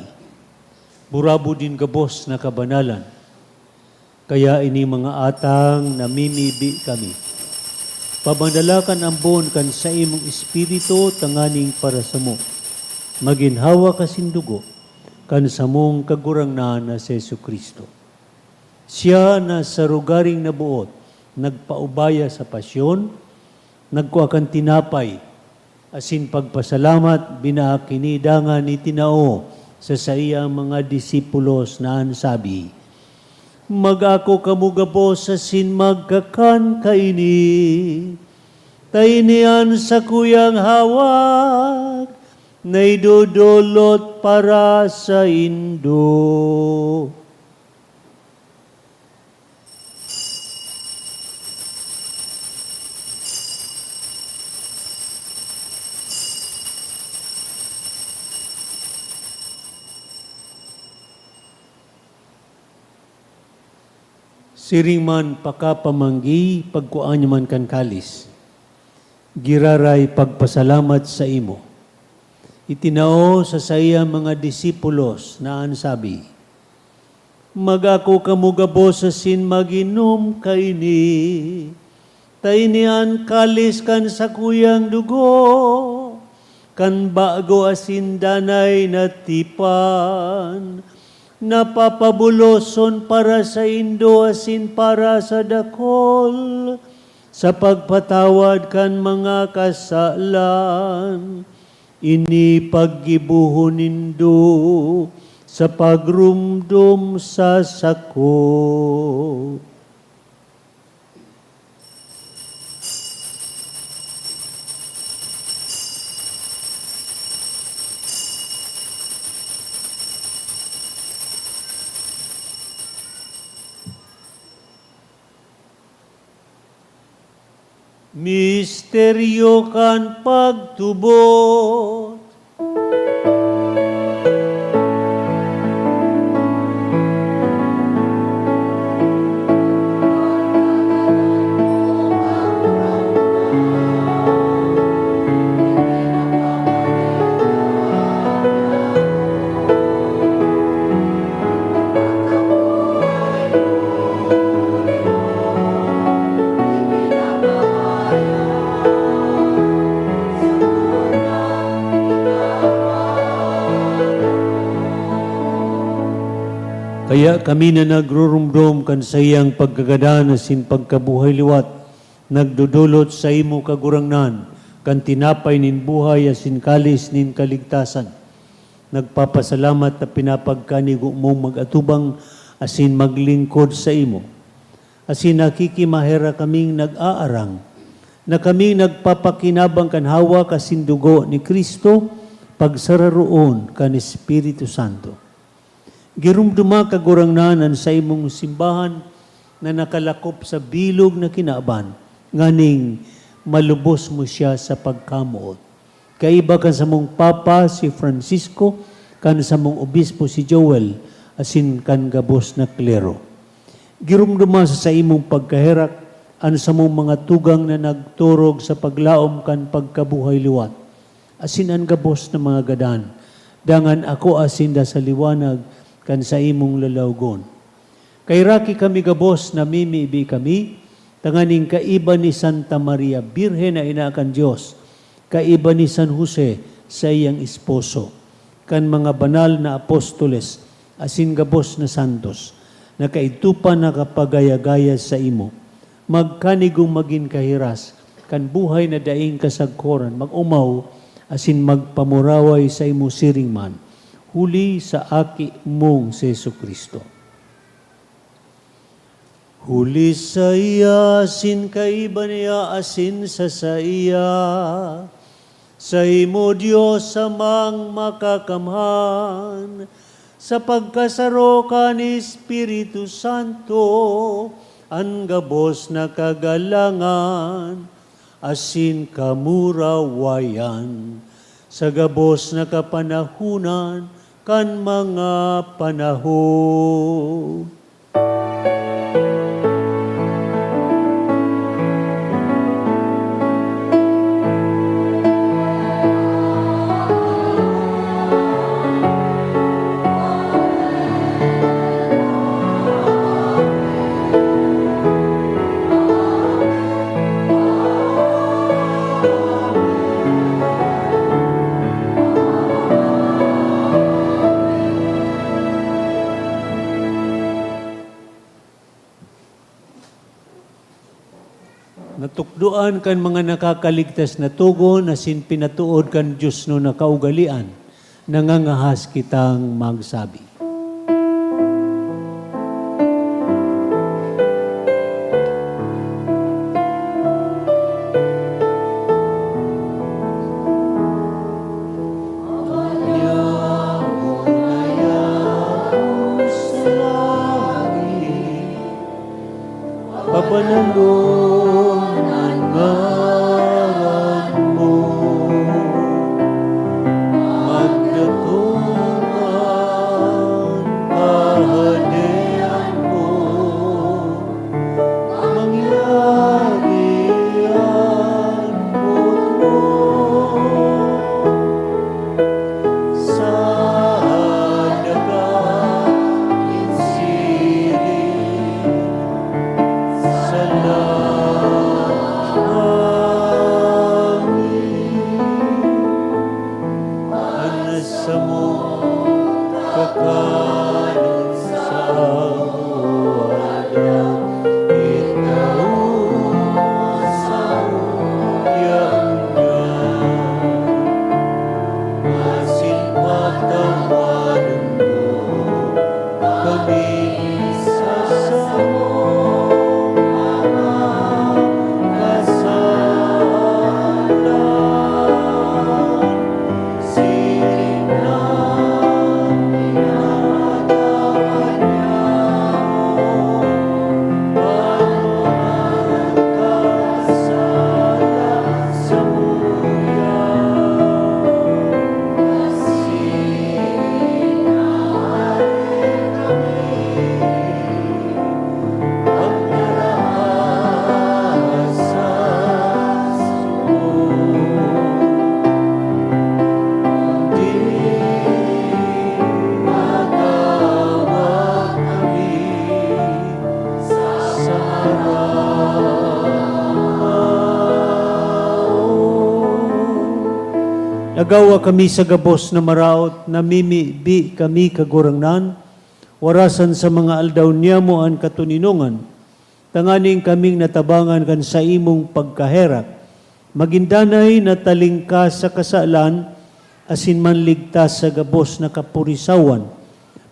Burabod nin gabos na kabanalan. Kaya ini mga atang namimibi kami. Pabanalakan ambon kan saimong Espiritu tanganing para samo. Magin hawak asin dugo kan samong Kagurangnan na si Jesu-Cristo. Siya na sa rogaring naboot, nagpaubaya sa pasyon, nagkua kan tinapay, asin pagpasalamat, binaak ini dangan itinao sa saiyang mga disipulos na an sabi, "Mag-ako kamo gabos asin magkakan kaini, ta ini an sakuyang hawak na idodolot para saindo." Siring man pakapamanggi, pagkua niya man kan kalis, giraray pagpasalamat saimo, itinao sa saiyang mga disipulos na an sabi, "Mag-ako kamo gabos asin mag-inom kaini, ta ini an kalis kan sakuyang dugo, kan bago asin danay na tipan, na papabuloson para saindo asin para sa dakul, sa pagpatawad kan mga kasalan. Ini paggibohon nindo sa pagrumdom sa sako. Misteryo kan pagtubod. Kaya kami na nagrurumdom kan saiyang pagkagadan asin pagkabuhay liwat, nagdodolot saimo, Kagurangnan, kan tinapay nin buhay asin kalis nin kaligtasan. Nagpapasalamat ta pinapagkanigo mong mag-atubang asin maglingkod saimo. Asin nakikimaherak kaming nag-aarang na kami nagpapakinabang kan hawak asin dugo ni Cristo, pagsararoon kan Espiritu Santo. Giromdoma, Kagurangnan, an saimong simbahan na nakalakop sa bilog na kinaban, nganing malubos mo siya sa pagkamoot. Kaiba kan samong Papa si Francisco, kan samong Obispo si Joel, asin kan gabos na klero. Giromdoma sa saimong pagkaherak an samong mga tugang na nagturog sa paglaom kan pagkabuhay liwat, asin an gabos na mga gadan, dangan akoa sinda sa liwanag kan saimong lalawgon. Kaheraki kami gabos, namimibi kami, tanganing kaiba ni Santa Maria Birhen na ina kan Dios, kaiba ni San Jose, saiyang esposo, kan mga banal na apostoles, asin gabos na santos, na kaidto pa nakapagaya-gaya saimo, magkanigong magin kahiras kan buhay na daing kasagkoran, mag-omaw asin magpamuraway saimo siring man, huli sa Aki mong si Jesu-Cristo. Huli saiya, asin kaiba niya, asin sa saiya, saimo, Dios Amang Makakamhan, sa pagkasaro kan Espiritu Santo, an gabos na kagalangan asin kamurawayan, sa gabos na kapanahonan kan mga panahon. Natukdoan kan mga nakakaligtas na togon asin pinatood kan diosnon na kaugalean, nangangahas kitang magsabi. Pabanalon an ngaran mo. Magdatong an Kahadean mo. Mangyari an boot mo. Sa daga nin siring, sa Nagawa kami sa gabos na maraot, namimibi kami, Kagurangnan, warasan sa mga aldaw niyamo an katoninongan, tanganing kaming natabangan kan saimong pagkaherak, magin danay na talingkas sa kasalan, asin manligtas sa gabos na kapurisawan,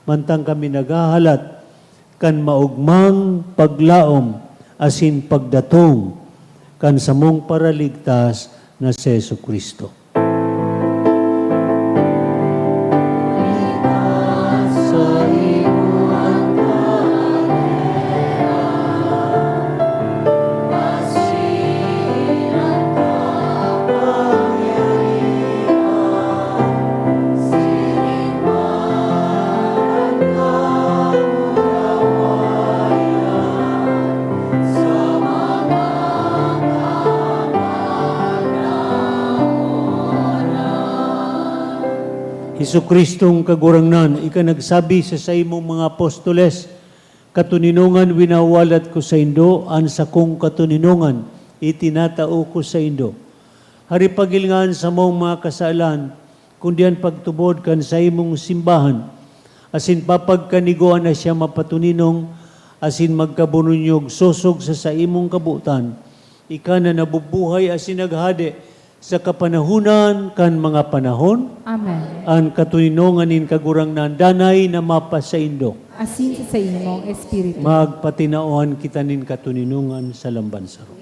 mantang kami naghahalat kan maogmang paglaom asin pagdatong kan samong Paraligtas na si Jesu-Cristo. Jesu-Cristong Kagurangnan, ika nagsabi sa saimong mga apostoles, "Katoninongan winawalat ko saindo, an sakong katoninongan itinatao ko saindo." Haripagil nga an samong mga kasalan, kundi an pagtubod kan saimong simbahan, asin papagkanigoan na siya mapatoninong asin magkabununyog sosog sa saimong kabotan, ika na nabubuhay asin naghade sa kapanahonan kan mga panahon. Amen. An katoninongan nin Kagurangnan danay na mapasaindo. Asin sa saimong espiritu. Magpatinawan kita nin katoninongan sa lamban saro.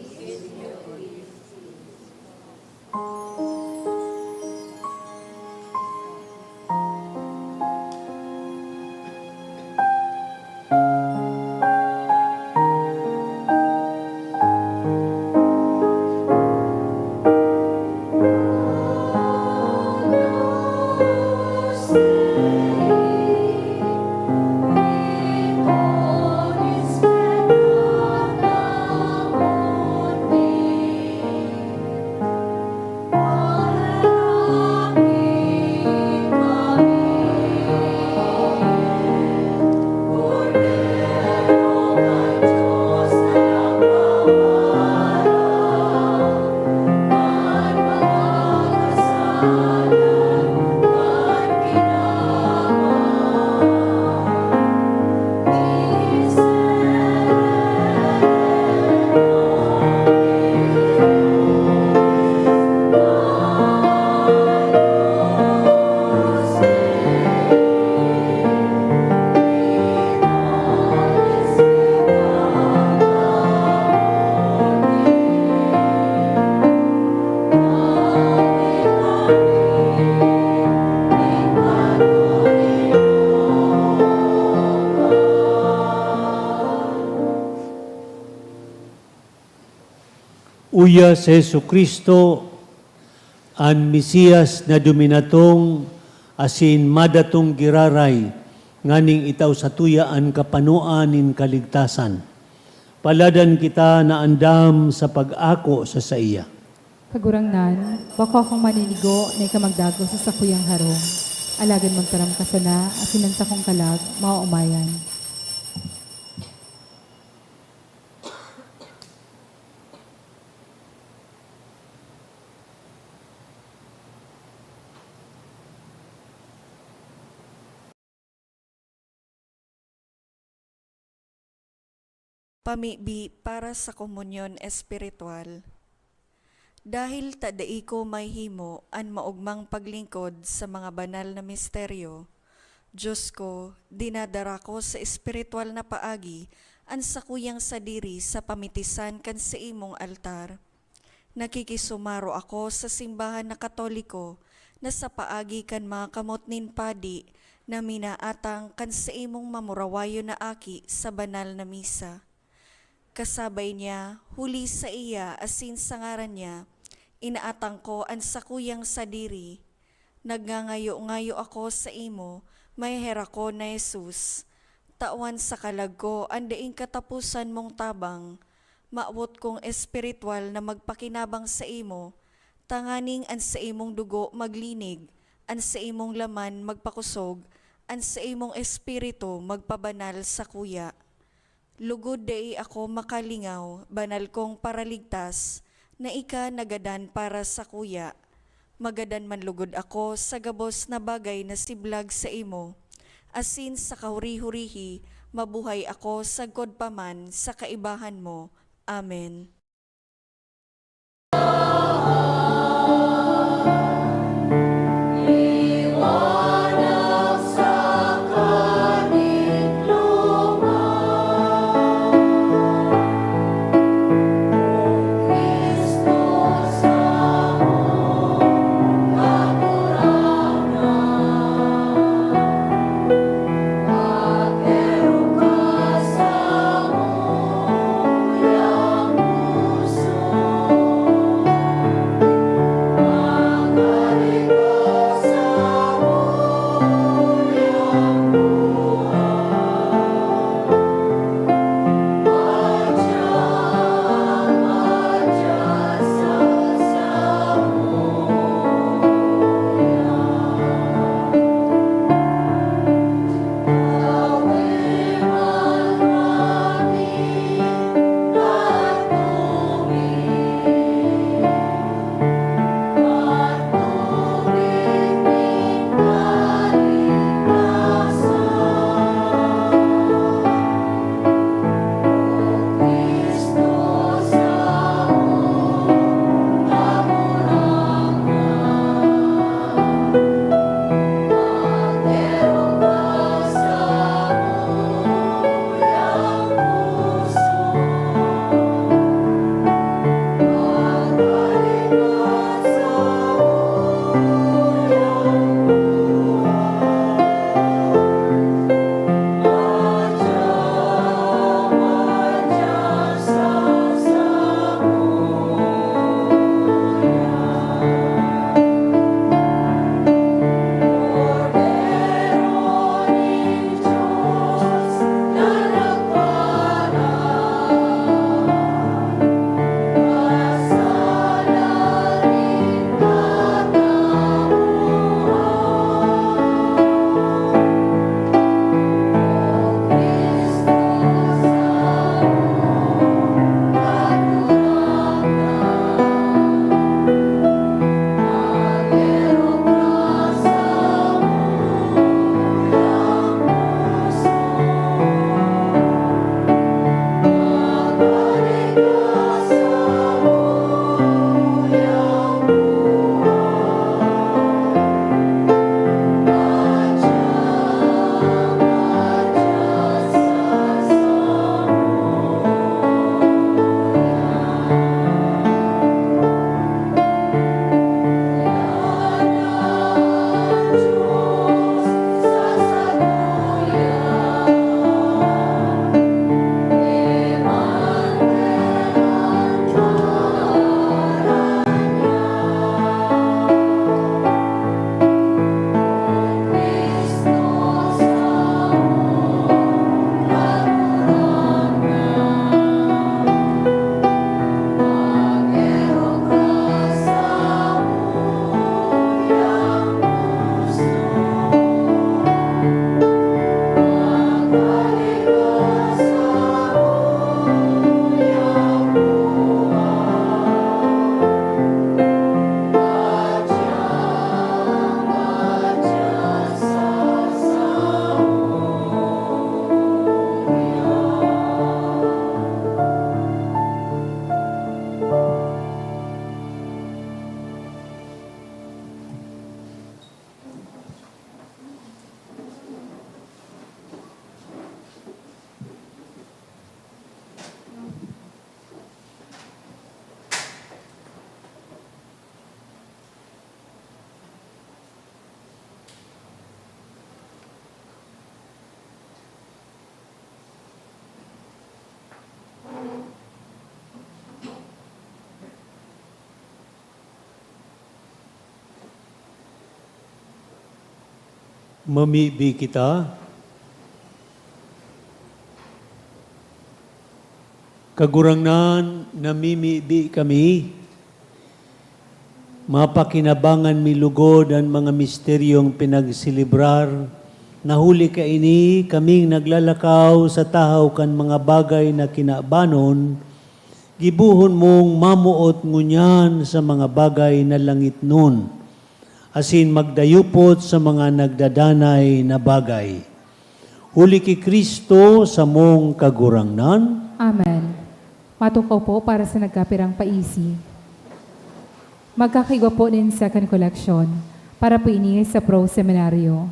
Uya si Jesu-Cristo, an Mesias na duminatong asin madatong giraray nganing itao satuya an kapanoan nin kaligtasan. Paladan kita na andam sa pag-ako sa saiya. Kagurangnan, bako akong maninigo na ika magdagos sa sakuyang harong. Alagad magtaram ka sana, asin an sakong kalag maoomayan. Pamibi para sa komunyon espiritual. Dahil ta dai ko mahimo an maogmang paglingkod sa mga banal na misteryo, Dios ko, dinadara ko sa espiritual na paagi an sakuyang sadiri sa pamitisan kan saimong altar. Nakikisumaro ako sa simbahan na Katoliko na sa paagi kan mga kamot nin padi na minaatang kan saimong mamurawayon na aki sa banal na misa. Kasabay niya, huli saiya asin sa ngaran niya, inaatang ko an sakuyang sadiri. Nagngangayo-ngayo ako saimo, maheherak ko na Jesus. Tawan sa kalag ko an daing kataposan mong tabang. Mawot kong espirituwal na magpakinabang saimo, tanganing an saimong dugo maglinig, an saimong laman magpakosog, an saimong espiritu magpabanal sakuya. Lugod dai ako makalingaw, banal kong Paraligtas, na ika nagadan para sakuya. Magadan man lugod ako sa gabos na bagay na siblag saimo, asin sa kahuri-hurihi mabuhay ako sagkod pa man sa kaibahan mo. Amen. Mamibi kita. Kagurangnan, namimibi kami. Mapakinabangan mi lugod an mga misteryong pinagselebrar, na huli kaini kaming naglalakaw sa tahaw kan mga bagay na kinabanon, gibohon mong mamoot ngunyan sa mga bagay na langitnon. asin magdayupot sa mga nagdadanay na bagay. Huli ki Cristo, samong Kagurangnan. Amen. Matukaw po para sa nagkapirang paisi. Magkakaigwa po nin second collection para po ini sa Pro Seminario.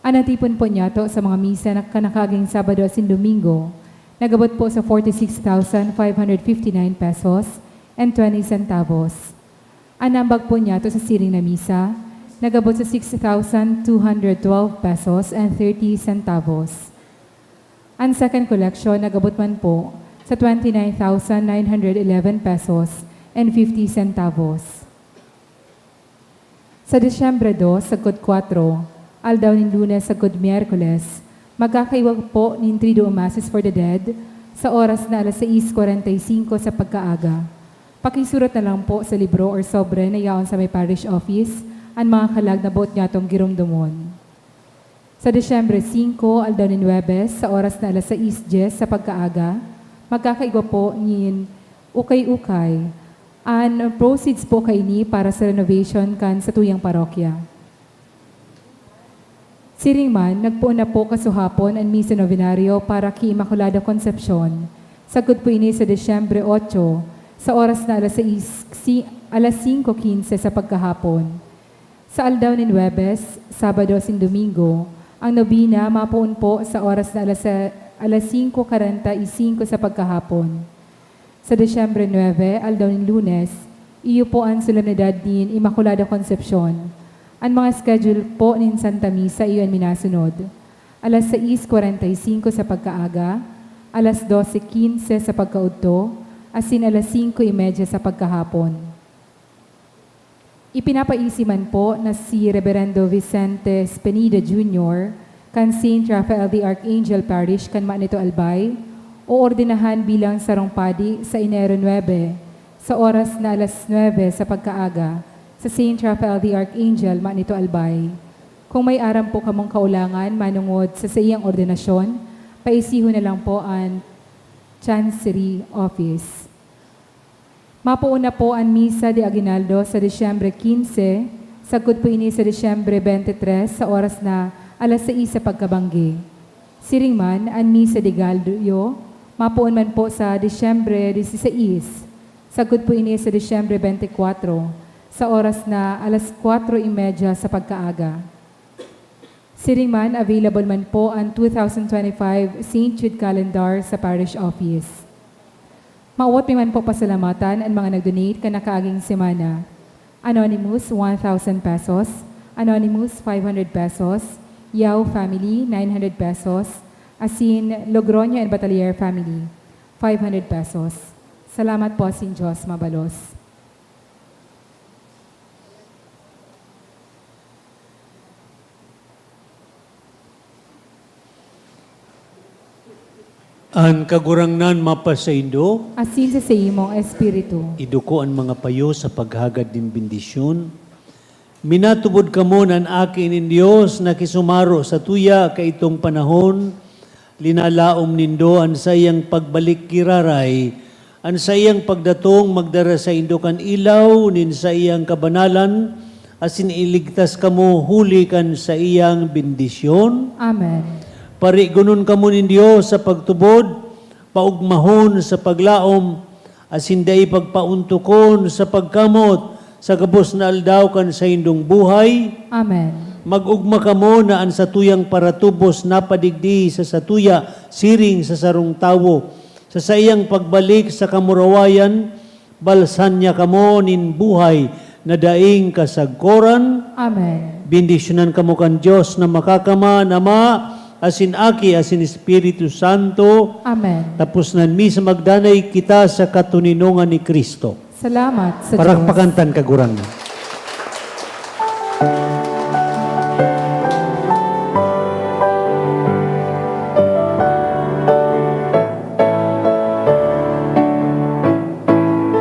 An natipon po niyato sa mga misa na kanakaaging Sabado asin Domingo, nag-abot po sa forty-six thousand five hundred fifty-nine pesos and twenty centavos. An naambag po niyato sa siring na misa, nag-abot sa six thousand two hundred twelve pesos and thirty centavos. An second collection nag-abot man po sa twenty-nine thousand nine hundred eleven pesos and fifty centavos. Sa Disyembre dos, sagkod kwatro, aldaw nin Lunes sagkod Miyerkules, magkakaiwag po nin Triduum Masses for the Dead sa oras na alas sais kwarenta y singko sa pagkaaga. Pakisurat na lang po sa libro or sobre na yaon sa may parish office an mga kalag na boot nyatong giromdomon. Sa Disyembre singko, aldaw nin Huwebes, sa oras na alas sais dyes sa pagkaaga, magkakaigwa po nin ukay-ukay. An proceeds po kaini para sa renovation kan satuyang parokya. Siring man, nagpoon na po kasuhapon an Misa Novenario para ki Inmaculada Concepcion. Sagkod po ini sa Disyembre otso, sa oras na alas sais, si, alas singko kinse sa pagkahapon. Sa aldaw nin Huwebes, Sabado asin Domingo, ang nobena mapoon po sa oras na alas, alas singko kwarenta y singko sa pagkahapon. Sa Disyembre nuebe, aldaw nin Lunes, iyo po an solemnidad nin Inmaculada Concepcion. An mga schedule po nin Santa Misa iyo an minasunod. Alas sais kwarenta y singko sa pagkaaga, alas dose kinse sa pagkaudto, asin alas singko y medya sa pagkahapon. Ipinapaisi man po na si Reberendo Vicente Spenida Junior kan Saint Raphael the Archangel Parish kan Manito Albay, oordenahan bilang sarong padi sa Enero nuebe, sa oras na alas nuebe sa pagkaaga, sa Saint Raphael the Archangel, Manito Albay. Kung may aram po kamong kaulangan manongod sa saiyang ordinasyon, paisihon na lang po an Chancery Office. Mapoon na po an Misa de Aguinaldo sa Disyembre kinse, sagkod po ini sa Disyembre bente tres sa oras na alas sais sa pagkabanggi. Siring man, an Misa de Gallo mapoon man po sa Disyembre disisais, sagkod po ini sa Disyembre bente kwatro, sa oras na alas kwatro y medya sa pagkaaga. Siring man, available man po an two thousand twenty-five Saint Jude Calendar sa Parish Office. Mawot mi man po pasalamatan an mga nag-donate kan nakaaging semana. Anonymous, one thousand pesos. Anonymous, five hundred pesos. Yao family, nine hundred pesos. Asin Logroño and Batalier family, five hundred pesos. Salamat po, asin Dios mabalos. An Kagurangnan mapasaindo. Asin sa saimong espiritu. Iduko an mga payo sa paghagad nin bendisyon. Minatubod kamo na an Aki nin Dios nakisumaro satuya kaitong panahon, linalaom nindo an saiyang pagbalik giraray. An saiyang pagdatong magdara saindo kan ilaw nin saiyang kabanalan, asin iligtas kamo huli kan saiyang bendisyon. Amen. Parigonon kamo nin Dios sa pagtubod, paogmahon sa paglaom, asin dai pagpaontokon sa pagkamot sa gabos na aldaw kan saindong buhay. Amen. Mag-ogma kamo na an satuyang paratubos napadigdi sa satuya siring sa sarong tawo. Sa saiyang pagbalik sa kamurawayan, balsan niya kamo nin buhay na daing kasagkoran. Amen. Bendisyonan kamo kan Dios na Makakamhan, Ama, asin Aki, asin Espiritu Santo. Amen. Tapos na an misa, magdanay kita sa katoninongan ni Cristo. Salamat sa Diyos. Parakpakan ta an Kagurangnan.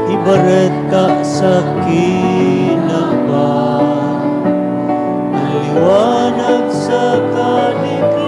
Ibareta sa kinaban, an liwanag sa kadikit.